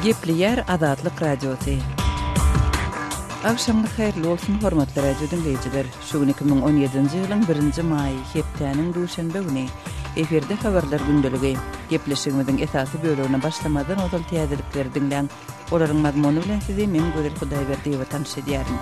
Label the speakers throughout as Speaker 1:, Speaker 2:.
Speaker 1: Gepleýär Azatlyk Radiosy. Agşamyňyz haýyrly bolsun, hormatly radio diňleýjiler! Şu gün 2017-nji ýylyň birinji maýy, hepdäniň duşenbe güni. Efirde Habarlar gündeligi. Gepleşigimiziň esasy bölegine başlamazdan ozal täzelikleri diňläň. Olaryň mazmuny bilen sizi men Gözel Hudaýberdiýewa tanyş edýärin.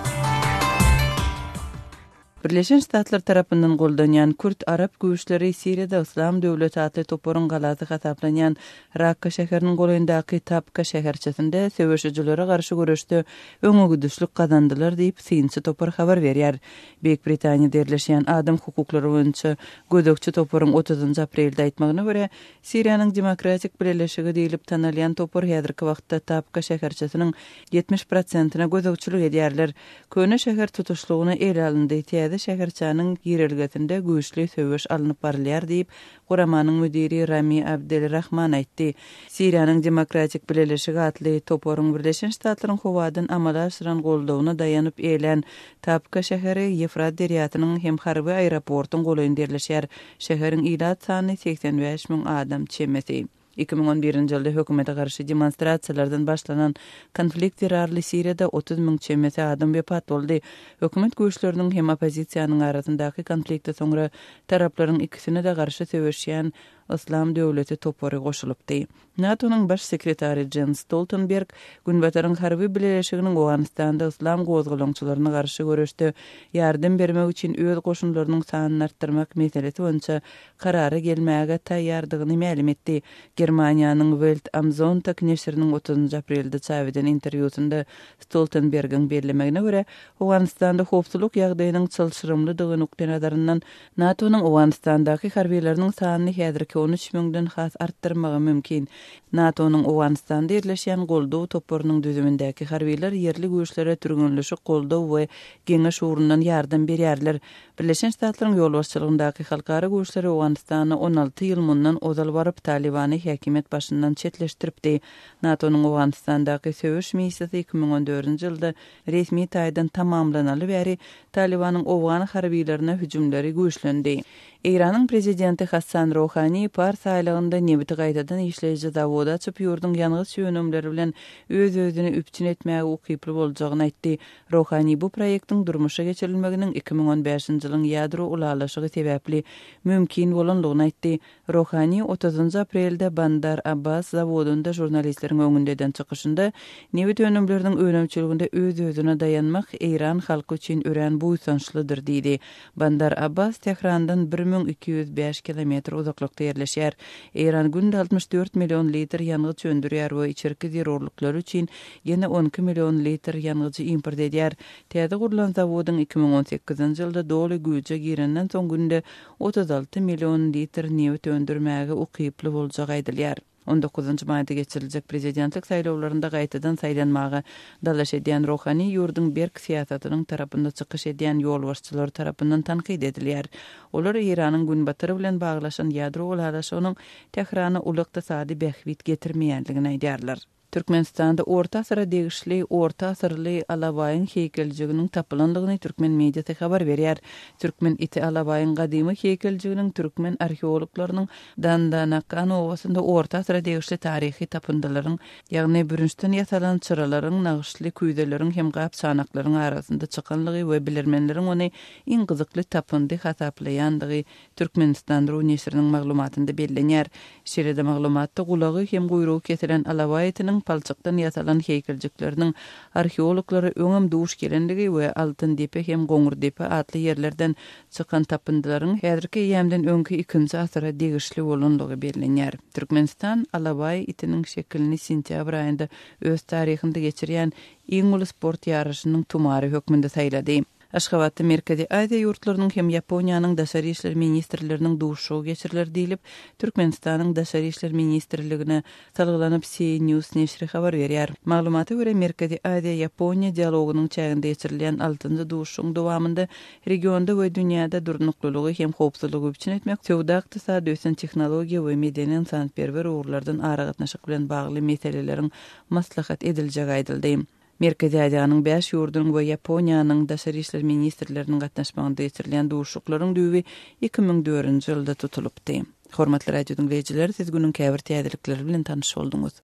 Speaker 1: Birleşen Ştatlar tarapyndan goldanýan kürt-arap güýçleri Siriýada Yslam döwleti atly toparyň galasy hasaplanýan Rakka şäheriniň golaýyndaky Tabka şäherçesinde söweşijilere garşy göreşde öňegidişlik gazandylar diýip, synçy topar habar berýär. Beýik Britaniýada ýerleşýän adam hukuklary boýunça gözegçi toparyň otuzynjy aprelde aýtmagyna görä, Siriýanyň Demokratik Bileleşigi diýlip tanalýan topar häzirki wagtda Tabka şäherçesiniň 70 prosentine gözegçilik edýärler. Köne şäher tutuşlygyna ele alyndy, täze şäherçäniň girelgesinde güýçli söweş alnyp barylýar diýip, guramanyň müdiri Rami Abdel Rahman aýtdy. Siriýanyň Demokratik Bileleşigi atly toparyň Birleşen Ştatlaryň howadan amala aşyran goldawyna daýanyp eýlän Tabka şäheri Ýefrat derýasynyň hem harby aeroportyň golaýynda ýerleşýär. Şäheriň ilat sany 85 müň adam çemesi. 2011-nji ýylda hökümete garşy demonstrasiýalardan başlanan konflikt zerarly Siriýada 30 müň çemesi adam wepat boldy. Hökümet güýçleriniň hem oppozisiýanyň arasyndaky konflikte soňra taraplaryň ikisine-de garşy söweşýän Yslam döwleti topary goşulypdy. NATO-nyň Baş sekretary Jens Stoltenberg Günbataryň harby bileleşiginiň Owganystanda yslam gozgalaňçylaryna garşy göreşde ýardam bermek üçin öz goşunlarynyň sanyny artdyrmak meselesi boýunça karara gelmäge taýýardygyny mälim etdi. Germaniýanyň Welt am Sonntag neşiriniň otuzynjy aprelde çap eden interwýusynda Stoltenbergiň bellemegine görä, Owganystanda howpsuzlyk ýagdaýynyň çylşyrymlydygy nukdaýnazaryndan NATO-nyň Owganystandaky harbylarynyň sanyny häzirki 13 müňden has artdyrmagy mümkin. NATO-nyň Owganystanda ýerleşýän goldaw toparynyň düzümindäki harbylar ýerli güýçlere türgenleşik, goldaw we geňeş ugrundan ýardam berýärler. Birleşen Ştatlaryň ýolbaşçylygyndaky halkara güýçleri Owganystana 16 ýyl mundan ozal baryp, Talybany häkimiýet başyndan çetleşdiripdi. NATO-nyň Owganystandaky söweş missiýasy 2014-nji ýylda resmi taýdan tamamlanaly bäri Talybanyň owgan harbylaryna hüjümleri güýçlendi. Eýranyň prezidenti Hassan Rohani Pars aýlagynda nebiti gaýtadan işleýji zawody açyp, ýurduň ýangyç önümleri bilen öz-özüni üpjün etmäge ukyply boljagyny aýtdy. Rohani bu proýektiň durmuşa geçirilmeginiň 2015-nji ýylyň ýadro ylalaşygy sebäpli mümkin bolandygyny aýtdy. Rohani otuzynjy aprelde Bandar Abbas zawodynda žurnalistleriň öňünde eden çykyşynda, nebit önümleriniň önümçiliginde öz-özüne daýanmak eýran halky üçin örän buýsançlydyr diýdi. Bandar Abbas Tährandan 1205 kilometr uzaklykda ýerleşýär. Eýran günde 64 million litr ýangyç öndürýär we içerki zerurlyklary üçin ýene 12 million litr ýangyjy import edýär. Täze gurlan zawodyň 2018-nji ýylda doly güýje girenden soň günde 36 million litr nebit öndürmäge ukyply boljagy aýdylýar. On dokuzynjy maýda geçiriljek prezidentlik saýlawlarynda gaýtadan saýlanmaga dalaş edýän Rohani ýurduň berk syýasatynyň tarapynda çykyş edýän ýolbaşçylary tarapyndan tankyt edilýär. Olar Eýranyň Günbatar bilen baglaşan ýadro ylalaşygynyň Tährana uly ykdysady bähbit getirmeýändigini aýdýarlar. Türkmenistanda orta asyra degişli orta asyrly alabaýyň heýkeljiginiň tapylandygyny türkmen mediasy habar berýär. Türkmen iti alabaýyň gadymy heýkeljiginiň türkmen arheologlarynyň Dandanakan obasynda orta asyra degişli taryhy tapyndylaryň, ýagny bürünçden ýasalan çyralaryň, nagyşly küýzeleriň hem gap-çanaklaryň arasynda çykanlygy we bilermenleriň ony iň gyzykly tapyndy hasaplaýandygy Türkmenistan. Ru neşiriniň maglumatynda bellenýär. Şeýle-de maglumatda gulagy hem guýrugy kesilen alabaý itiniň palçykdan ýasalan heýkeljikleriniň arheologlara öňem duş gelendigi we Altyndepe hem Goňurdepe atly ýerlerden çykan tapyndylaryň häzirki eýýämden öňki ikinji asyra degişli bolandygy bellenýär. Türkmenistan alabaý itiniň şekilini sentýabr aýynda öz taryhynda geçirýän iň uly sport ýaryşynyň tumary hökmünde saýlady. Aşgabatda Merkezi Aziýa ýurtlarynyň hem Ýaponiýanyň daşary işler ministrleriniň duşuşygy geçiriler diýlip, Türkmenistanyň Daşary işler ministrligine salgylanyp CNews neşiri habar berýär. Maglumata görä, Merkezi Aziýa-Ýaponiýa dialogynyň çäginde geçirilýän altynjy duşuşygyň dowamynda regionda we dünýäde durnuklylygy hem howpsuzlygy üpjün etmek, söwda-ykdysady, ösen tehnologiýa we medeni-ynsanperwer ugurlardan aragatnaşyk bilen bagly meseleleriň maslahat ediljegi aýdyldy. Merkezi Aziýanyň bäş ýurdunyň we Ýaponiýanyň daşary işler ministrleriniň gatnaşmagynda geçirilýän duşuşyklaryň düýbi 2004-nji ýylda tutulypdy. Hormatly radio diňleýjiler, siz günüň käbir täzelikleri bilen tanyş bolduňyz.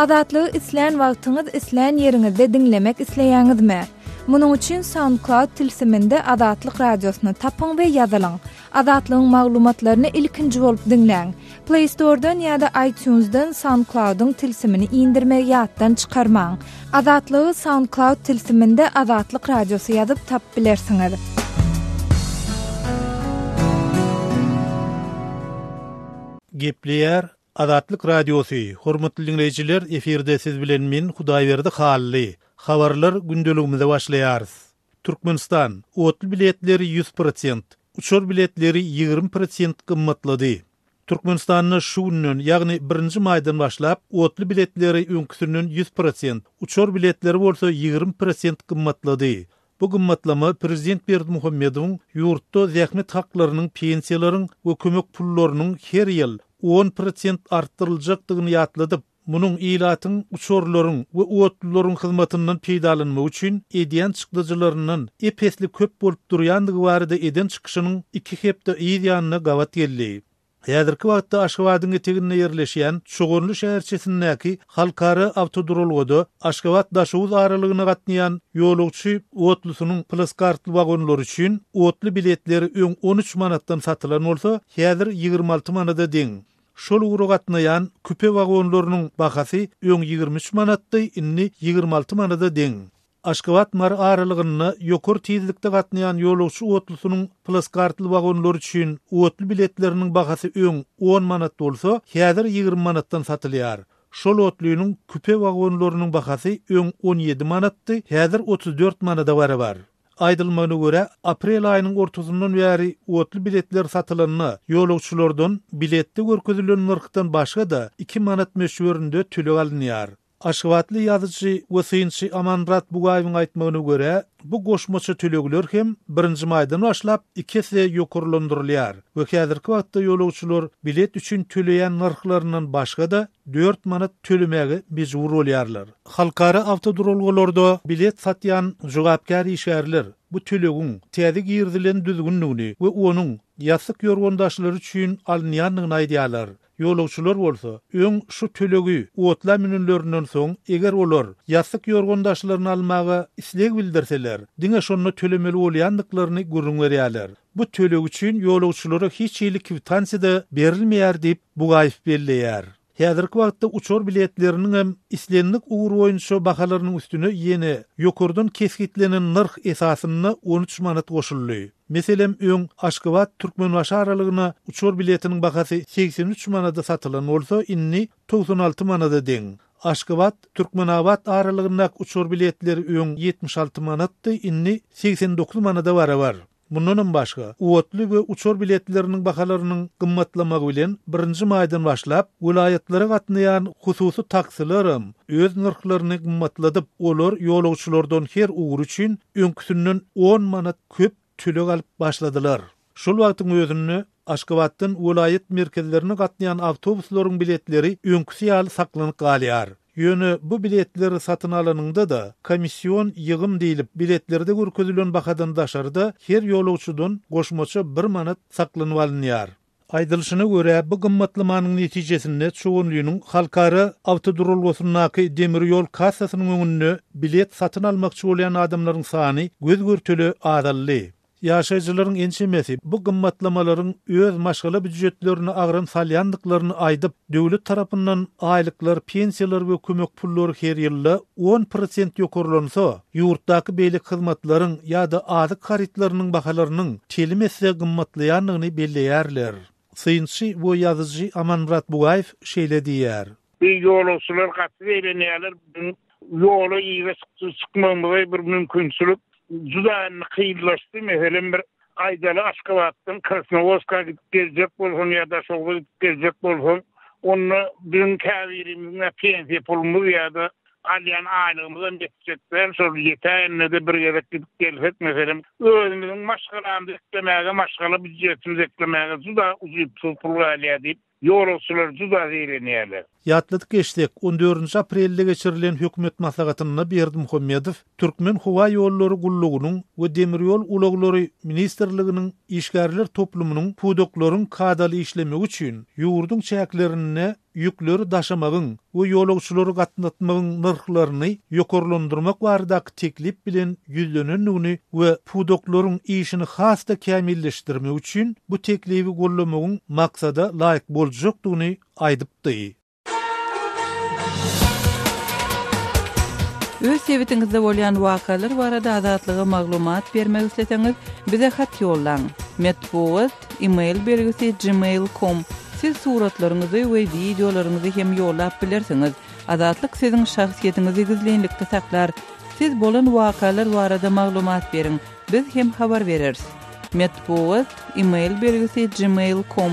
Speaker 2: Azatlygy islän wagtyňyz, islän ýeriňizde diňlemek isleýäňizmi? Munuň üçin SoundCloud tilsiminde Azatlyk Radiosyny tapyň we ýazylyň. Azatlygyň maglumatlaryny ilkinji bolup diňläň. Play Store-dan ýa-da iTunes-dan SoundCloud-yň tilsimini indirmegi ýatdan çykarmaň. Azatlygy SoundCloud tilsiminde Azatlyk Radiosy ýazyp tapyp bilersiňiz.
Speaker 3: Gepleýär Azatlyk Radiosy, Hormatly diňleýjiler, efirde siz bilen men, Hudaýberdi Hally. Habarlar gündeligimize başlaýarys. Türkmenistan, otly biletleri 100%, uçar biletleri 20 prosent gymmatlady. Türkmenistanda şu günden, ýagny birinji maýdan başlap, otly biletleri öňküsinden 100%, uçar biletleri bolsa 20 prosent gymmatlady. Bu gymmatlama prezident Berdimuhamedowyň ýurtda zähmet haklarynyň, pensiýalaryň we kömek pullarynyň her ýyl 10% artdyryljakdygyny ýatladyp, munuň ilatyň uçarlaryň we otlularyň hyzmatyndan peýdalanmagy üçin edýän çykdajylaryndan ep-esli köp bolup durýandygy barada eden çykyşynyň iki hepde yz ýanyna gabat geldi. Häzirki wagtda Aşgabadyň eteginde ýerleşýän Çoganly şäherçesindäki halkara awtoduralgada Aşgabat-Daşoguz aralygyna gatnaýan ýolagçy otlusynyň plaskartly wagonlary üçin otly biletleri öň 13 manatdan satylan bolsa, häzir 26 manada deň. Şol ugra gatnaýan küpe wagonlarynyň bahasy öň 23 manatdy, indi 26 manada deň. Aşgabat-Mary aralygynda ýokary tizlikde gatnaýan ýolagçy otlusynyň plaskartly wagonlary üçin otly biletleriniň bahasy öň on manat bolsa, häzir 20 manatdan satylýar. Şol otlynyň küpe wagonlarynyň bahasy öň 17 manatdy, häzir 34 manada barabar. Aýdylmagyna görä, aprel aýynyň ortasyndan bäri otly biletler satylanda, ýolagçylardan biletde görkezilen nyrhdan başga-da iki manat möçberinde töleg alynýar. Aşgabatly ýazyjy we synçy Amanmyrat Bugaýewiň aýtmagyna görä, bu goşmaça tölegler hem birinji maýdan başlap iki esse ýokarlandyrylýar we häzirki wagtda ýolagçylar bilet üçin töleýän nyrhlaryndan başga-da dört manat tölemäge mejbur bolýarlar. Halkara awtoduralgalarda bilet satýan jogapkär işgärler bu tölegiň täze girizilen düzgündigini we onuň ýassyk-ýorgan daşlary üçin alynýandygyny aýdýarlar. Ýolagçylar bolsa, öň şu tölegi otla münenlerinden soň, eger olar ýassyk-ýorgan daşlaryny almaga isleg bildirseler, diňe şonda tölemeli bolýandyklaryny gürrüň berýärler. Bu töleg üçin ýolagçylara hiç hili kwitansiýa-da berilmeýär diýip, Bugaýew belleýär. Häzirki wagtda uçar biletleriniňem islendik ugur boýunça bahalarynyň üstüne ýene ýokardan kesgitlenen nyrh esasynda 13 manat goşuldy. Meselem, öň Aşgabat, Türkmenbaşy aralygyna uçar biletiniň bahasy 83 manada satylan bolsa, indi 96 manada deň. Aşgabat, Türkmenabat aralygyndaky uçar biletleri öň 76 manatdy, indi 89 manada barabar. Mundanam başga, otly we uçar biletleriniň bahalarynyň gymmatlamagy bilen birinji maýdan başlap, welaýatlara gatnaýan hususy taksilerem öz nyrhlaryny gymmatladyp, olar ýolagçylardan her ugur üçin öňküsinden on manat köp töleg alyp başladylar. Şol wagtyň özünde Aşgabatdan welaýat merkezlerine gatnaýan awtobuslaryň biletleri öňküsi ýaly saklanyp galýar. Ýöne bu biletleri satyn alanyňda-da, komission ýygym diýlip, biletlerde görkezilen bahadan daşary-da her ýolagçydan goşmaça bir manat saklanyp alynýar. Aýdylyşyna görä, bu gymmatlamanyň netijesinde Çoganlynyň halkara awtoduralgasyndaky demir ýol kassasynyň öňünde bilet satyn almakçy bolýan adamlaryň sany göz-görtele azaldy. Ýaşaýjylaryň ençemesi bu gymmatlamalaryň öz maşgala býujetlerine agram salýandyklaryny aýdyp, döwlet tarapyndan aýlyklar, pensiýalar we kömek pullary her ýylda 10% ýokarlansa, ýurtdaky beýleki hyzmatlaryň ýa-da azyk harytlarynyň bahalarynyň telim esse gymmatlaýandygyny belleýärler. Synçy we ýazyjy Amanmyrat Bugaýew şeýle diýýär.
Speaker 4: Bi ýolagçylar gaty zeýrenýärler. Biziň ýola yza çykmagymyza bir mümkinçilik juda indi kynlaşdy. Meselem, bir aýdaly Aşgabatdan Krasnowodska gidip geljek bolsaň ýa Daşogza gidip geljek bolsaň, onda biziň käbirimiziň-ä pensiýa pulumyz ýa-da Alýan aýlygymyzam ýetjek däl, şol ýetäýende-de bir gezek gidip gelsek, meselem, özümiziň maşgalamyzy eklemäge, maşgala býujetimizi eklemäge juda ujypsyz pul galýar diýip, ýolagçylar juda zeýrenýärler.
Speaker 3: Ýatladyp geçsek, on dördünji aprelde geçirilen hökümet maslahatynda Berdimuhamedow Türkmenhowaýollary gullugynyň we Demir ýol ulaglary ministrliginiň işgärler toplumynyň pudaklaryň kadaly işlemegi üçin ýurduň çäklerinde. ýükleri daşamagyň we ýolagçylary gatnatmagyň nyrhlaryny ýokarlandyrmak baradaky teklip bilen ýüzlenendigini we pudaklaryň işini has-da kämilleşdirmek üçin bu teklibi goldamagyň maksada laýyk boljakdygyny aýdypdy.
Speaker 1: Öz sebitiňizde bolýan wakalar barada Azatlyga maglumat bermek isleseňiz, bize hat ýollaň. Metbugat, e-mail belgisi gmail com. Siz suratlaryňyzy we wideolaryňyzy hem ýollap bilersiňiz. Azatlyk siziň şahsyýetiňizi gizlinlikde saklar. Siz bolan wakalar barada maglumat beriň, biz hem habar bereris. Metbugat, e-mail belgisi gmail com.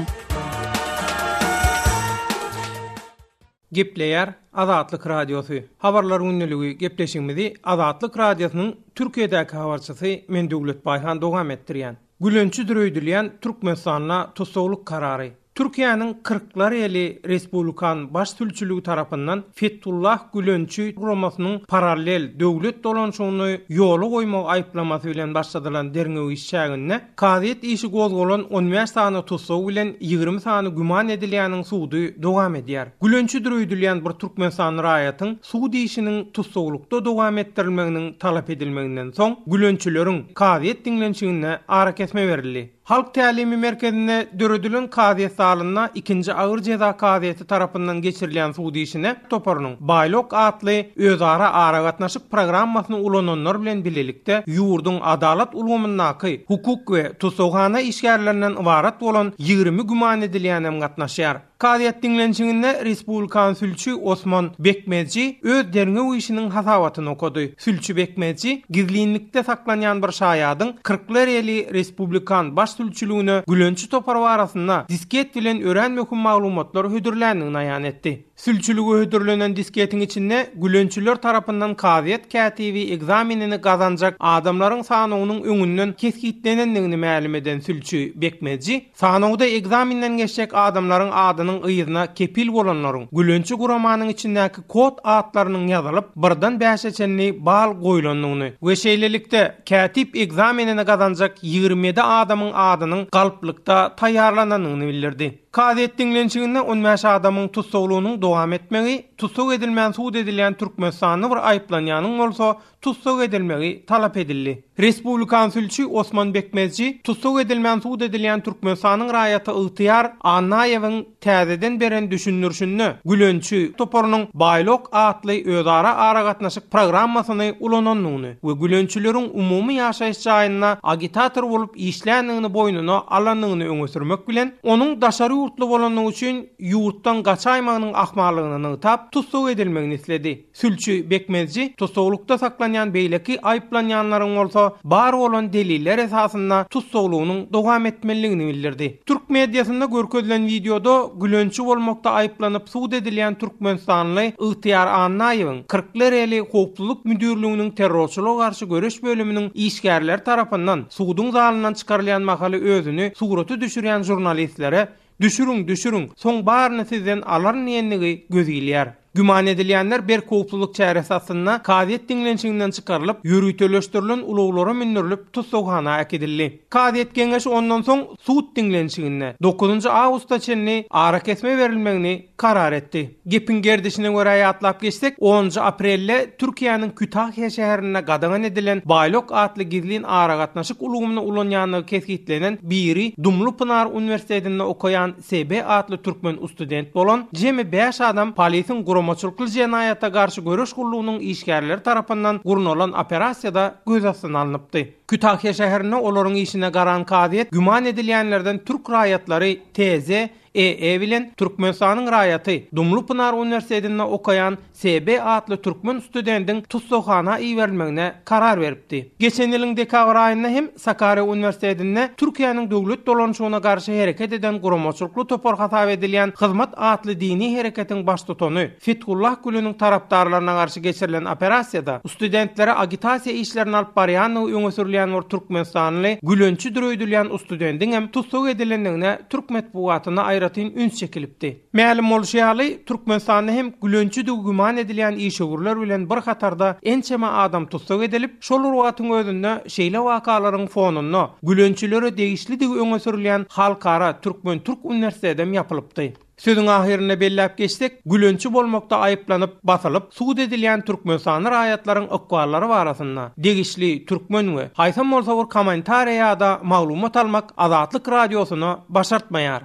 Speaker 5: Gepleýär Azatlyk Radiosy. Habarlar gündeligi gepleşigimizi Azatlyk Radiosynyň Türkiýedäki habarçysy men Döwlet Baýhan dowam etdirýän. Gülençidir öýdülýän Türkmenistanda tussaglyk karary. Türkiýäniň Kyrklareli Respublikan Baş sülçüligi tarapyndan Fethullah Gülençi guramasynyň parallel döwlet dolanşygyny ýola goýmak aýyplamasy bilen başladylan derňew iş çäginde kazyýet işi gozgalan on bäş sany tussag bilen 20 sany güman edilýäniň sudy dowam edýär. Gülençidir öýdülýän bir türkmenistanly raýatyň sud işiniň tussaglykda dowam etdirilmeginiň talap edilmeginden soň gülençileriň kazyýet diňlenişiginde arakesme berildi. Halk tälimi merkezinde döredilen kazyýet zalynda ikinji agyr jeza kazyýeti tarapyndan geçirilýän sud işine toparynyň Baýlok atly özara aragatnaşyk programmasyny ulananlar bilen bilelikde ýurduň adalat ulgamyndaky hukuk we tussaghana işgärlerinden ybarat bolan 20 güman edilýänem gatnaşýar. Kazyýet diňlenişiginde respublikan sülçi Osman Bekmezji öz derňew işiniň hasabatyny okady. Sülçi Bekmezji gizlinlikde saklanýan bir şaýadyň Kyrklareli respublikan baş sülçüligine gülençi topar barasynda disket bilen örän möhüm maglumatlar hödürländigini aýan etdi. Sülçülige hödürlenen disketiň içinde gülençiler tarapyndan kazyýet kätibi ekzamenini gazanjak adamlaryň sanawynyň öňünden kesgitlenendigini mälim eden sülçi Bekmezji, Sanawda ekzamenden geçjek adamlaryň adynyň yzyna kepil bolanlaryň, gülençi guramanyň içindäki kod atlarynyň ýazylyp, birden bäşe çenli bal goýlandygyny we şeýlelikde, kätip ekzamenini gazanjak 27 adamyň adynyň galplykda taýýarlanandygyny bildirdi. Kazyýet diňlenişiginde on bäş adamyň tussaglygynyň dowam etmegi, tussag edilmän sud edilýän türkmenistanly bir aýyplanýanyň bolsa tussag edilmegi talap edildi. Respublikan sülçi Osman Bekmezji tussag edilmän sud edilýän Türkmenistanyň raýaty Ygtyýar Annaýewiň täzeden beren düşündirişinde Gülençi toparynyň Baýlok atly özara aragatnaşyk programmasyny ulanandygyny we gülençileriň umumy ýaşaýyş jaýynda agitator bolup işländigini boýnuna alandygyny öňe sürmek bilen, onuň daşary ýurtly bolandygy üçin ýurtdan gaçaýmagynyň ahmallygyny nygtap, tussag edilmegini isledi. Sülçi Bekmezji tussaglykda saklanýan beýleki aýyplanýanlaryň bolsa bar bolan deliller esasynda tussaglygynyň dowam etmelidigini bildirdi. Türk mediasynda görkezilen wideoda gülençi bolmakda aýyplanyp sud edilýän türkmenistanly Ygtyýar Annaýewiň Kyrklareli howpsuzlyk müdirliginiň terrorçylyga garşy göreş bölüminiň işgärleri tarapyndan suduň zalyndan çykarylýan mahaly özüni surata düşürýän žurnalistlere Düşüriň, düşüriň, soň baryny sizden alaryn diýendigi göz ilýär. Güman edilýänler berk howpsuzlyk çäresi astynda kazyýet diňlenişiginden çykarylyp, ýöriteleşdirilen ulaglara mündürilip tussaghana äkidildi. Kazyýet geňeşi ondan soň sud diňlenişiginde dokuzynjy awgusta çenli arakesme berilmegini karar etdi. Gepiň gerdişine görä ýatlap geçsek, onunjy aprelde Türkiýäniň Kütahýa şäherinde gadagan edilen Baýlok atly gizlin aragatnaşyk ulgamyny ulanýandygy kesgitlenen biri Dumlupynar uniwersitetinde okaýan SB atly türkmen ustudent bolan jemi bäş adam polisiň guramaçylykly jenaýata garşy göreş gullugynyň işgärleri tarapyndan gurnalan operasiýada göz astyna alnypdy. Kütahýa şäherinde olaryň işine garan kazyýet güman edilýänlerden türk raýatlary TZ, EE bilen Türkmenistanyň raýaty, Dumlupynar uniwersitetinde okaýan SB atly türkmen studendiň tussaghana iberilmegine karar beripdi. Geçen ýylyň dekabr aýynda hem Sakarýa uniwersitetinde Türkiýäniň döwlet dolanyşygyna garşy hereket eden guramaçylykly topar hasap edilýän Hyzmat atly dini hereketiň baştutany Fethullah Güleniň tarapdarlaryna garşy geçirilen operasiýada studentlere agitasiýa işlerini alyp barýandygy öňe sürülýän bir türkmenistanly gülençidir öýdülýän ustudendiň hem tussag edilendigine türk metbugatynda aýratyn üns çekilipdi. Mälim bolşy ýaly, Türkmenistanda hem gülençidigi güman edilýän işewürler bilen bir hatarda ençeme adam tussag edilip, şol bir wagtyň özünde şeýle wakalaryň fonunda gülençilere degişlidigi öňe sürülýän Halkara türkmen-türk uniwersitedem ýapylypdy. Sözüň ahyrynda belläp geçsek, gülençi bolmakda aýyplanyp, basylyp, sud edilýän türkmenistanly raýatlaryň ykballary barasynda degişli türkmen we haýsam bolsa bir kommentariýa ýa-da maglumat almak Azatlyk Radiosyna başartmaýar.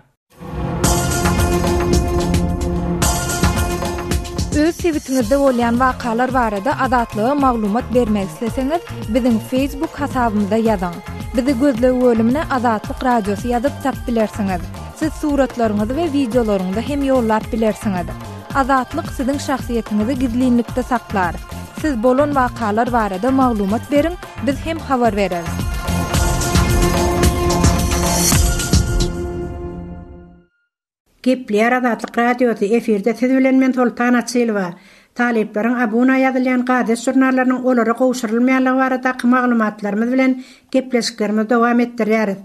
Speaker 2: Öz sebitiňizde bolýan wakalar barada Azatlyga maglumat bermek isleseňiz, biziň Facebook hasabymyza ýazyň. Bizi gözleg bölümine Azatlyk Radiosy ýazyp tap bilersiňiz. Siz suratlaryňyzy we wideolaryňyzy hem ýollap bilersiňiz. Azatlyk siziň şahsyýetiňizi gizlinlikde saklar. Siz bolan wakalar barada maglumat beriň, biz hem habar bereris.
Speaker 6: Gepleýär Azatlyk Radiosy, efirde siz bilen men Soltan Açylowa. Talyplaryň abuna ýazylýan gazet-žurnallarynyň olara gowşurylmaýanlygy baradaky maglumatlarymyz bilen gepleşiklerimizi dowam etdirýäris.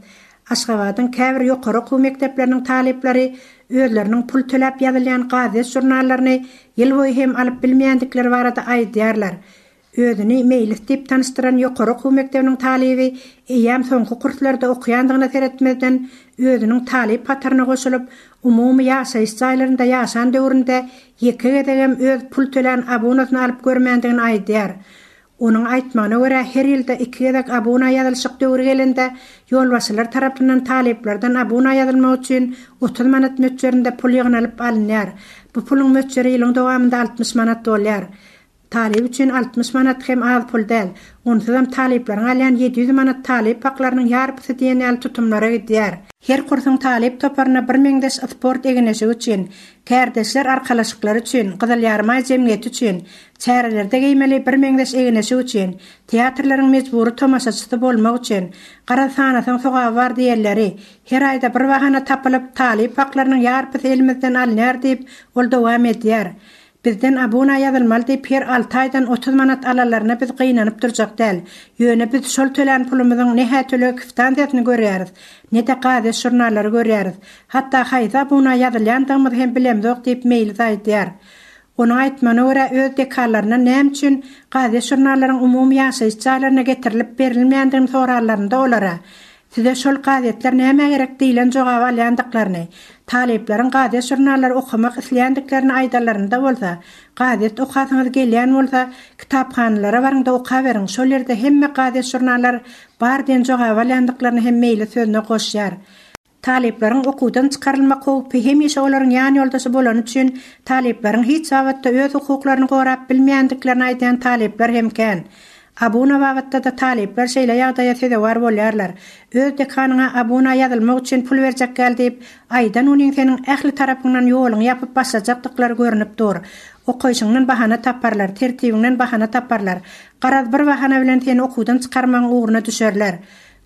Speaker 6: Aşgabadyň käbir ýokary okuw mekdepleriniň talyplary özleriniň pul töläp ýazylýan gazet-žurnallaryny ýyl boýy hem alyp bilmeýändikleri barada aýdýarlar. Özüni Meýlis diýip tanyşdyran ýokary okuw mekdebiniň talyby eýýäm soňky kurslarda okaýandygyna seretmezden, özüniň talyp hataryna goşulyp, umumy ýaşaýyş jaýlarynda ýaşan döwründe ýeke gezegem öz pul tölän abunasyny alyp görmändigini aýdýar. Onuň aýtmagyna görä, her ýylda iki gezek abuna ýazylyşyk döwri gelende, ýolbaşçylar tarapyndan talyplardan abuna ýazylmak üçin 30 manat möçberinde pul ýygnalyp alynýar. Bu puluň möçberi ýylyň dowamynda 60 manat bolýar. Talyp üçin 60 manat hem az pul däl. Onsuzam talyplaryň alýan 700 manat talyp haklarynyň ýarpysy diýen ýaly tutumlara gidýär. Her kursuň talyp toparyna birmeňzeş sport egin-eşigi üçin, kärdeşler arkalaşyklary üçin, Gyzyl Ýarymaý jemgyýeti üçin, Çärelerde geýmeli birmeňzeş egin-eşik üçin, teatrlaryň mejbury tomaşaçysy bolmak üçin, garaz sanasaň sogaby bar diýenleri, her aýda bir bahana tapylyp, talyp haklarynyň ýarpysy elimizden alynýar diýip, ol dowam edýär. Bizden abuna ýazylmaly diýip her alty aýdan 30 manat alanlaryna biz gynanyp durjak däl. Ýöne biz şol tölän pulumyzyň ne-hä töleg kwitansiýasyny görýäris, ne-de gazet-žurnallary görýäris. Hatda haýsy abuna ýazylýandygymyzy hem bilemzok diýip Meýlis aýdýar. Onuň aýtmagyna görä, öz dekanlaryndan näme üçin gazet-žurnallaryň umumy ýaşaýyş jaýlaryna getirilip berilmeýändigini soranlarynda olara, Size şol gazetler nämä gerek diýlen jogaby alýandyklaryny, talyplaryň gazet-žurnallary okamak isleýändiklerini aýdanlarynda bolsa, Gazet okasyňyz gelýän bolsa, kitaphanalara baryň-da okaberiň, şol ýerde hemme gazet-žurnallar bar diýen jogaby alýandyklaryny hem Meýlis sözüne goşýar. Talyplaryň okuwdan çykarylmak howpy hemişe olaryň ýan ýoldaşy bolany üçin talyplaryň hiç babatda öz hukuklaryny gorap bilmeýändiklerini aýdýan talyplar hem kän. Abuna babatda-da talyplar şeýle ýagdaýa sezewar bolýarlar. Öz dekanyňa abuna ýazylmak üçin pul berjek gel diýip, aýdan günüň seniň ähli tarapyňdan ýoluňy ýapyp başlajakdyklary görnüp dur. Okaýşyňdan bahana taparlar, tertibiňden bahana taparlar. Garaz bir bahana bilen seni okuwdan çykarmagyň ugruna düşerler.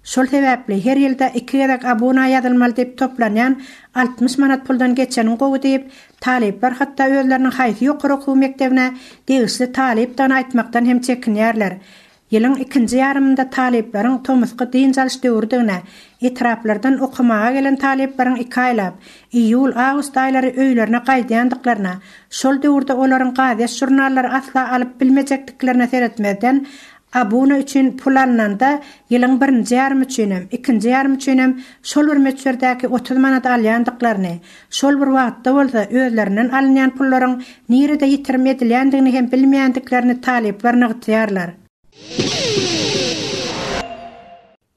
Speaker 6: Şol sebäpli her ýylda iki gezek abuna ýazylmaly diýip toplanýan 60 manat puldan geçeniň gowy diýip, talyplar hatda özleriniň haýsy ýokary okuw mekdebine degişli talypdygyny aýtmakdan hem çekinýärler. Ýylyň ikinji ýarymynda talyplaryň tomusky dynç alyş döwrüdigine, etraplardan okamaga gelen talyplaryň iki aýlap, iýul, awgust aýlary öýlerine gaýdýandyklaryna, şol döwürde olaryň gazet-žurnallary asla alyp bilmejekdiklerine seretmezden, Abuna üçin pul alnanda, ýylyň birinji ýarymy üçinem, ikinji ýarymy üçinem şol bir möçberdäki 30 manat alýandyklaryny, şol bir wagtda bolsa özlerinden alynýan pullaryň nirede ýitirim edilýändigini hem bilmeýändiklerini talyplar nygtaýarlar.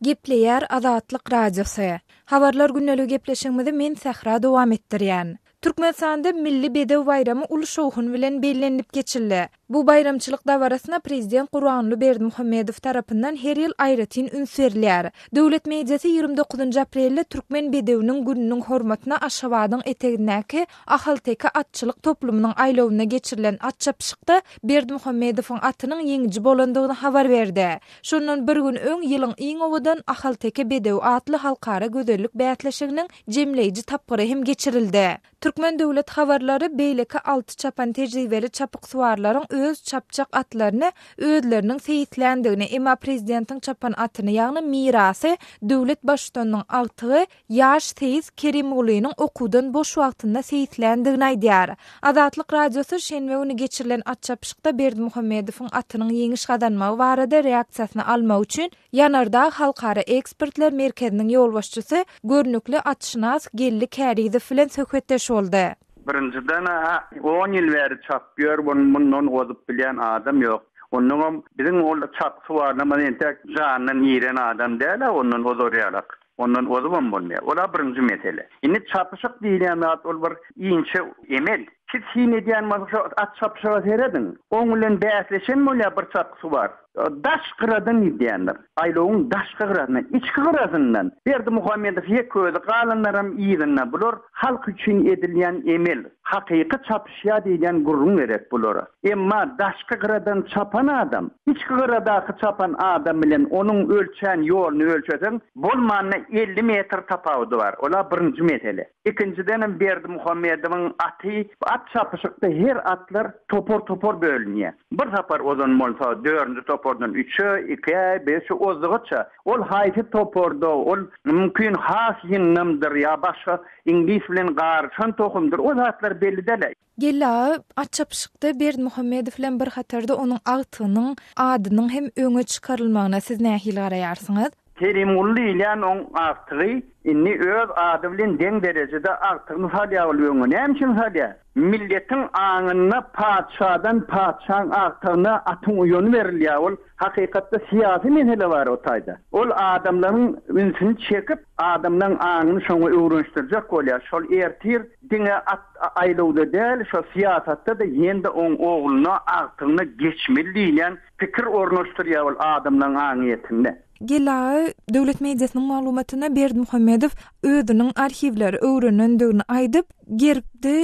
Speaker 2: Gepleýär Azatlyk Radiosy. Habarlar gündeligi gepleşigimizi men Sähra dowam etdirýän. Türkmenistanda Milli bedew baýramy uly şowhun bilen bellenilip geçildi. Bu baýramçylyk dabarasyna Prezident Gurbanguly Berdimuhamedow tarapyndan her ýyl aýratyn üns berilýär. Döwlet mediasy 29 aprelde Türkmen bedewiniň gününiň hormatyna Aşgabadyň etegindäki Ahalteke atçylyk toplumynyň aýlawynda geçirilen at çapyşykda Berdimuhamedowyň atynyň ýeňiji bolandygyny habar berdi. Şondan bir gün öň Ýylyň iň owadan ahalteke bedewi atly halkara gözellik bäsleşiginiň jemleýji tapgyry hem geçirildi. Türkmen döwlet habarlary beýleki alty çapan tejribeli çapyksuwarlaryň öz çapjak atlaryny özleriniň seýisländigini, emma prezidentiň çapan atyny, ýagny Mirasy döwlet Baştutanynyň agtygy ýaş seýis Kerimgulynyň okuwdan boş wagtynda seýisländigini aýdýar. Azatlyk Radiosy şenbe güni geçirilen at çapyşykda Berdimuhamedowyň atynyň ýeňiş gazanmagy barada reaksiýasyny almak üçin Ýanardag halkara ekspertler merkeziniň ýolbaşçysy, görnükli atşynas Geldi Kärizow bilen söhbetdeş boldy. boldy.
Speaker 7: Birinjiden-ä on ýyl bäri çapýar, mundan ozup bilýän adam ýok. Onnoňam biziň ol çapyksuwarlarymyz entek jandan iren adam däl-ä ondan ozar ýalak. Ondan ozubam bolmaýar. Ol-a birinji mesele. Indi çapyşyk diýilýän zat ol bir inçe emel. Siz syn edýän bolsaňyz şo at çapyşyga serediň. Oň bilen bäsleşen bolýar bir çapyksuwar. Daş gyradan gidýändir. Aýlawyň daşky gyrasyndan, içki gyrasyndan Berdimuhamedow ýek özi, galanlaram yzynda. Bular halk üçin edilýän emel. Hakyky çapyşýa diýilýän gürrüň gerek bulara. Emma daşky gyradan çapan adam, içki gyradaky çapan adam bilen onuň ölçän ýoluny ölçeseň, bolmanda 50 metr tapawudy bar. Ol-a birinji mesele. Ikinjidenem Berdimuhamedowyň aty, at çapyşykda her atlar topar-topar bölünýär. Bir sapar ozan bolsa, dördünji topardan üçe, ikä, beşe ozdugyça, ol haýsy toparda, ol mümkin has ýyndamdyr ýa başga iňlis bilen garyşan tohumdyr, o zatlar belli däl.
Speaker 2: Geldi aga, at çapyşykda Berdimuhamedow bilen bir hatarda onuň agtygynyň adynyň hem öňe çykarylmagyna siz nähili garaýarsyňyz?
Speaker 7: Kerimguly diýilýän oň agtygy indi öz ady bilen deň derejede agtygyny salýar ol öňe. Näme üçin salýar? Milletiň aňynda patyşadan patyşaň agtygyna atyň uýany berilýär. Ol hakykatda syýasy mesele bar o taýda. Ol adamlaryň ünsüni çekip, adamlaryň aňyny şoňa öwrenişdirjek bolýar. Şol ertir diňe at aýlawda däl, şo syýasatda-da ýene-de oň ogluna, agtygyna geçmeli diýilýän pikir ornaşdyrýar ol adamlaryň aňyýetinde.
Speaker 2: Geldi aga, döwlet mediasynyň maglumatynda Berdimuhamedow özüniň arhiwleri öwrenendigini aýdyp, gerbde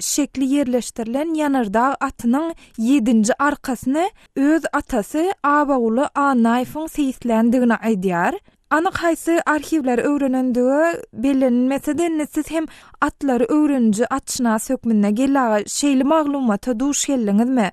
Speaker 2: şekli ýerleşdirilen Ýanardag atynyň ýedinji arkasyny öz atasy Abaguly Annaýewiň seýisländigini aýdýar. Anyk haýsy arhiwleri öwrenendigi bellenilmese-de, indi siz hem atlary öwreniji atşynas hökmünde, Geldi aga, şeýle maglumata duş geldiňizmi?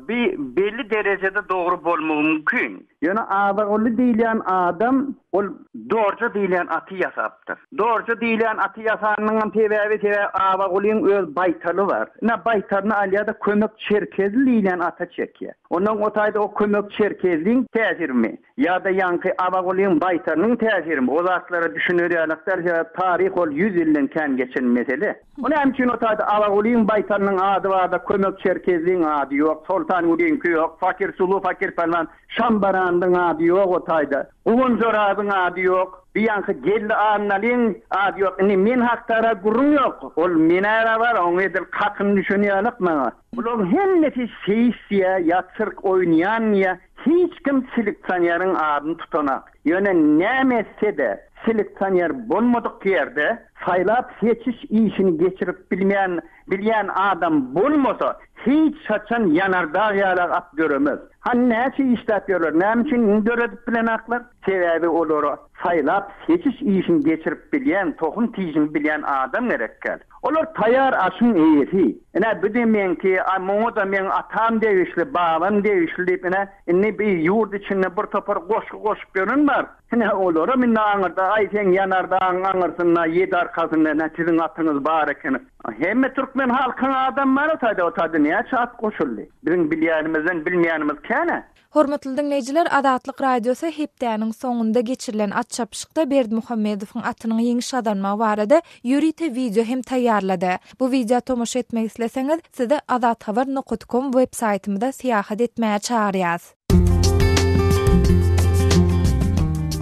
Speaker 7: Bi belli derejede dogry bolmagy mümkin. Ýöne Azaguly diýilýän adam ol Dorja diýilýän aty ýasapdyr. Dorja diýilýän aty ýasanynyňam sebäbi sebäbi Abagulyň öz baýtaly bar. Ine baýtalyny alýar-da Kömek Çerkezli diýilýän ata çekýär. Ondan o taýda o Kömek Çerkezliň täsirimi ýa-da ýaňky Abagulyň baýtalynyň täsirimi o zatlara düşüner ýalak däl sebäbi taryh ol ýüz ýyldan kän geçen mesele. O näme üçin o taýda Abagulyň baýtalynyň ady barda Kömek Çerkezliň ady ýok, Soltangüliňki ýok, Fakir Sulu, Fakir Pälwan, Şambarandyň ady ýok o taýda, Guwanjorazyň ady ýok, bi ýaňky Geldi Annalyň ady ýok. Indi men hakdara gürrüň ýok. Ol men-ä bar, oň edil kakyny düşen ýalak maňa. Bularyň hemmesi seýis diýýä ýa sirk oýnaýan diýýä, hiç kim seleksioneryň adyny tutanak. Ýöne näme etse-de, seleksioner bolmadyk ýerde saýlap-seçiş işini geçirip bilmeýän, bilýän adam bolmasa, hiç haçan Ýanardag ýalak at döremez. Hany näçe işläp ýörler, näme üçin indi döredip bilenaklar? Sebäbi olara saýlap-seçiş işini geçirip bilýän, tohum tijini bilýän adam gerek däl. Olar taýýar aşyň eýesi. Ine, bu-da meňki, a muňa-da meň atam degişli, babam degişli diýip, ine, indi bi ýurt içinde bir topar goşgy goşup ýören bar. Ine, olaram indi aňyrda, aý, seň Ýanardagyň aňyrsynda, ýedi arkasynda, ine, siziň atyňyz bar eken. Hemme türkmen halkyň adamy bar o taýda, o taýda näçe at goşuldy? Biziň bilýänimizden bilmeýänimiz kän-ä.
Speaker 2: Hormatly diňleýjiler, Azatlyk Radiosy hepdäniň soňunda geçirilen at çapyşykda Berdimuhamedowyň atynyň ýeňiş gazanmagy barada ýörite wideo hem taýýarlady. Bu wideo tomaşa etmek isleseňiz, sizi azathabar nokat kom web saýtymyza syýahat etmäge çagyrýas.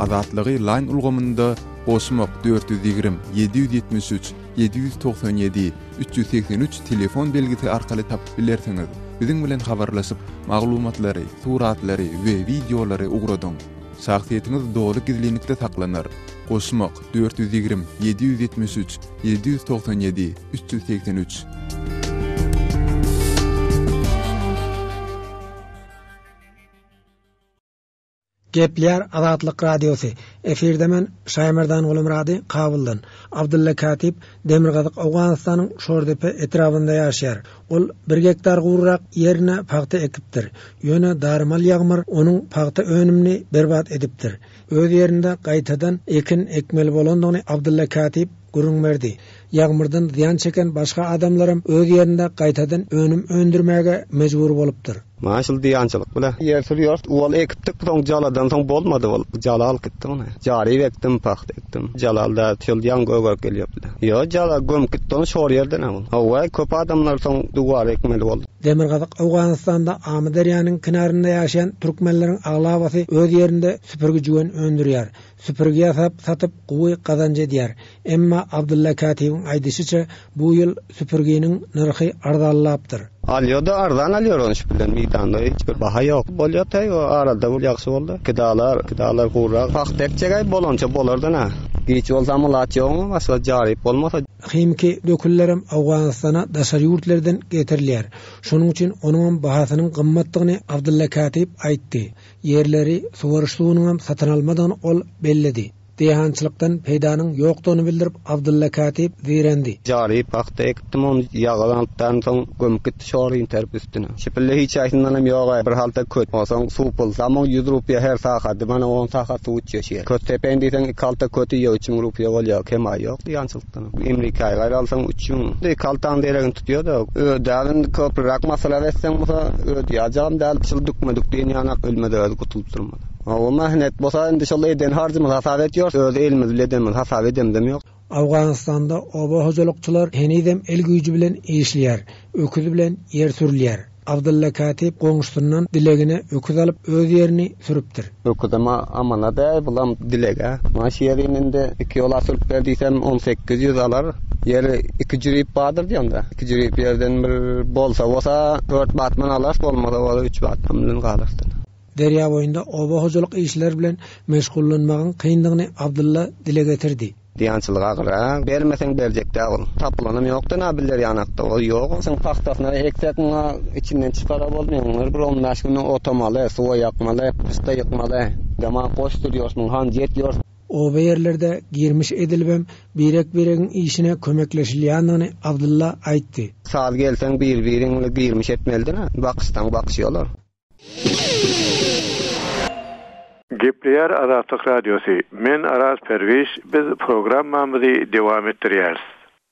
Speaker 8: Azatlygy Line ulgamynda goşmak 420 773 797 383 telefon belgisi arkaly tapyp bilersiňiz. Biziň bilen habarlaşyp, maglumatlary, suratlary we wideolary ugradyň. Şahsyýetiňiz doly gizlinlikde saklanar. Goşmak, 420 773 797 383.
Speaker 9: Gepleýär Azatlyk Radiosy, Efirde men Şaýmerdan Gulumyrady Kabuldan. Abdylla Kätip demirgazyk Owganystanyň Şordepe etrabynda ýaşaýar. Ol bir gektar guryrak ýerine pagta ekipdir. Ýöne darymal ýagmyr onuň pagta önümini berbat edipdir. Öz ýerinde gaýtadan ekin ekmeli bolandygyny Abdylla Kätip gürrüň berdi. Ýagmyrdan zyýan çeken başga adamlaram öz ýerinde gaýtadan önüm öndürmäge mejbur bolupdyr.
Speaker 10: Mana şul diýançylyk bile. Ýer sürýäris, owal ekipdik, soň jaladan soň bolmady ol. Jala alyp gitdi ony. Jaryp ekdim, pagta ekdim. Jalal da şol ýaňy gögerip gelýär bile. Ýok, jala gömüp gitdi ony şor ýerden-ä ol. Hawa, köp adamlar soň duwara ekmeli boldy.
Speaker 9: Demirgazyk Owganystanda Amyderýanyň kenarynda ýaşaýan türkmenleriň aglabasy öz ýerinde süpürgi jüwen öndürýär. Süpürgi ýasap satyp gowy gazanç edýär. Emma Abdylla Kätibiň aýdyşyça, bu ýyl süpürginiň nyrhy arzanlapdyr.
Speaker 10: Alýo-da arzan alýar ony şu bilen meýdanda hiç bir baha ýok. Bolýa teý o arada bu ýagşy boldy. Iki dalar, iki dalar gurrak. Pagta ekjek-aý bolança bolardan-a. Giç bolsa mylaç ýogmy başga jaryp bolmasa.
Speaker 9: Himiki dökünlerem Owganystana daşary ýurtlardan getirilýär. Şonuň üçin onuňam bahasynyň gymmatdygyny Abdylla Kätip aýtdy. Ýerleri suwaryş suwunyňam satyn almadygyny ol belledi. Daýhançylykdan peýdanyň ýokdugyny bildirip, Abdylla Kätip zeýrendi.
Speaker 10: Jary pagta ekipdim, ony ýagyz alypdan soň gömüp gitdi şor interip üstüne. Şipille hiç haýsyndanam ýog-aý, bir halta köt. Onsoň suw pulsam oň ýüz rupiýa her sahady, mana on sahat suw içýär şu ýer. Köt sepeýin diýseň iki halta köti ýa 3000 rupiýa bolýar, kemaý ýok daýhançylykdanam. Emrikaýy gaýry alsaň 3000. Iki haltanyň deregini tutýar-da. Ödäp indi köprüräk masraf etseň bolsa ödeýäjegem däl, şul dükme-dük diýen ýanak ölmez özi gutulyp durmaly. Hawa mähnet bolsa indi şol eden harjymyzy hasap etýors, öz elimiz bile edenimizi hasap edemizem ýok.
Speaker 9: Owganystanda oba hojalykçylar henizem el güýji bilen işleýär, öküz bilen ýer sürülýär. Abdylla Kätip goňşusyndan dilegine öküz alyp öz ýerini sürüpdir.
Speaker 10: Öküzem amanat äý, bulam dileg-ä. Maňa şu ýerini indi iki ýola sürüp ber diýsem 1800 alar. Ýeri iki jüriip bardyr diý onda. Iki jüriip ýerden bir bolsa bolsa dört batman alarys, bolmasa bolsa üç batman bilen galarys.
Speaker 9: Derýa boýunda oba hojalyk işleri bilen meşgullanmagyň kyndygyny Abdylla dile getirdi.
Speaker 10: Diýançylyk agyr-a. Bermeseň berjek däl ol. Tapylanam ýok-da nabiller ýanakda. Ol ýok. Şoň pagtasyna eksek muňa içinden çykara bolmaýar. Muny bir on bäş günde otamaly, suwa ýakmaly, gyşda ýykmaly. Dama goş sürýäris muň hanjy etýäris.
Speaker 9: Oba ýerlerde girmiş edilibem birek-biregiň işine kömekleşilýändigini Abdylla aýtdy.
Speaker 10: Saz gelseň bir-biriň bilen girmiş etmelidin-ä. Bakyşsaň bakyşýarlar.
Speaker 11: Gepleýär Azatlyk Radiosy, Men Araz Perwiş, biz programmamyzy dowam etdirýäris.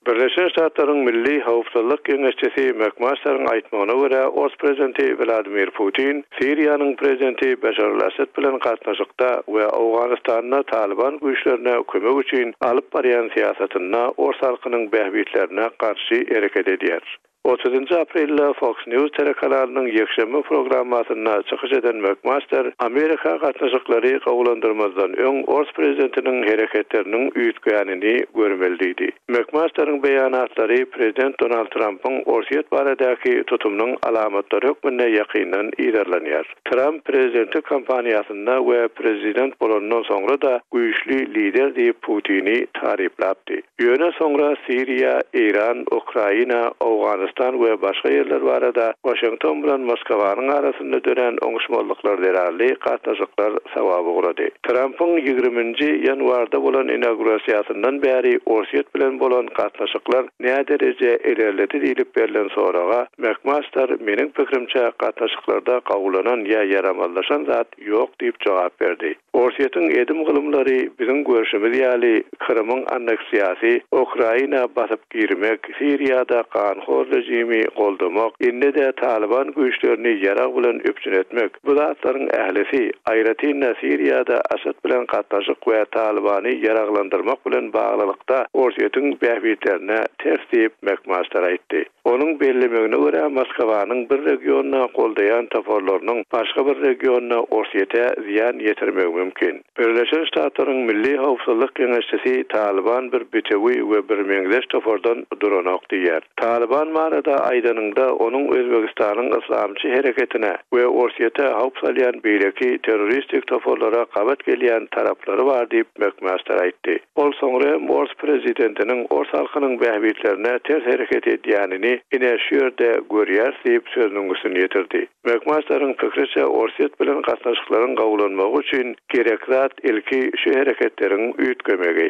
Speaker 11: Birleşen Ştatlaryň Milli howpsuzlyk geňeşçisi MakMasteriň aýtmagyna görä, ors prezidenti Wladimir Putin Siriýanyň prezidenti Beşar al-Assad bilen gatnaşykda we Owganystanda Talyban güýçlerine kömek üçin alyp barýan syýasatynda ors halkynyň bähbitlerine garşy hereket edýär. Otuzynjy aprelde Fox News telekanalynyň ýekşenbe programmasynda çykyş eden MakMaster Amerika gatnaşyklary gowulandyrmazdan öň ors prezidentiniň hereketleriniň üýtgänini görmeli diýdi. MakMasteriň beýanatlary prezident Donald Trampyň Orsýet baradaky tutumynyň alamatlary hökmünde ýakyndan yzarlanýar. Tramp prezidentlik kampaniýasynda we prezident bolanyndan soňra-da güýçli lider diýip Putini taryplapdy. Ýöne soňra Siriýa, Eýran, Ukraina, Owganystan we başga ýerler barada Waşington bilen Moskwanyň arasynda dörän oňuşmazlyklar zerarly gatnaşyklar sowap ugrady. Trampyň ýigriminji ýanwarda bolan inaugurasiýasyndan bäri Orsýet bilen bolan gatnaşyklar nädereje ilerledi diýlip berlen soraga MakMaster meniň pikirimçe gatnaşyklarda gowulanan ýa ýaramazlaşan zat ýok diýip jogap berdi. Orsýetiň edim-gylymlary biziň görşümiz ýaly Krymyň anneksiýasy, Ukraina basyp girmek, Siriýada ganhor režimi goldamak, indi-de Talyban güýçlerini ýarag bilen üpjün etmek, bu zatlaryň ählisi, aýratyn-da Siriýada Asad bilen gatnaşyk we Talybany ýaraglandyrmak bilen baglylykda Orsýetiň bähbitlerine ters diýip, McMaster aýtdy. Onuň bellemegine görä, Moskwanyň bir regionda goldaýan toparlarynyň başga bir regionda Orsýete zyýan ýetirmegi mümkin. Birleşen Ştatlaryň Milli howpsuzlyk geňeşçisi Talyban bir bitewi we birmeňzeş topardan duranok diýýär. Talyban barada aýdanyňda, onuň Özbegistanyň yslamçy hereketine we Orsýete howp salýan beýleki terroristik toparlara gabat gelýän taraplary bar diýip, McMaster aýtdy. Ol soňra hem ors prezidentiniň ors halkynyň bähbitlerine ters hereket edýänini ine şu ýerde görýäris diýip sözüniň üstüni ýetirdi. McMasteriň pikriçe Orsýet bilen gatnaşyklaryň gowulanmagy üçin gerek zat ilki şu hereketleriň üýtgemegi.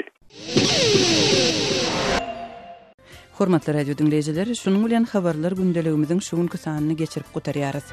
Speaker 1: Hormatly radio diňleýjiler, şunuň bilen habarlar gündeligimiziň şu günki sanyny geçirip gutarýarys.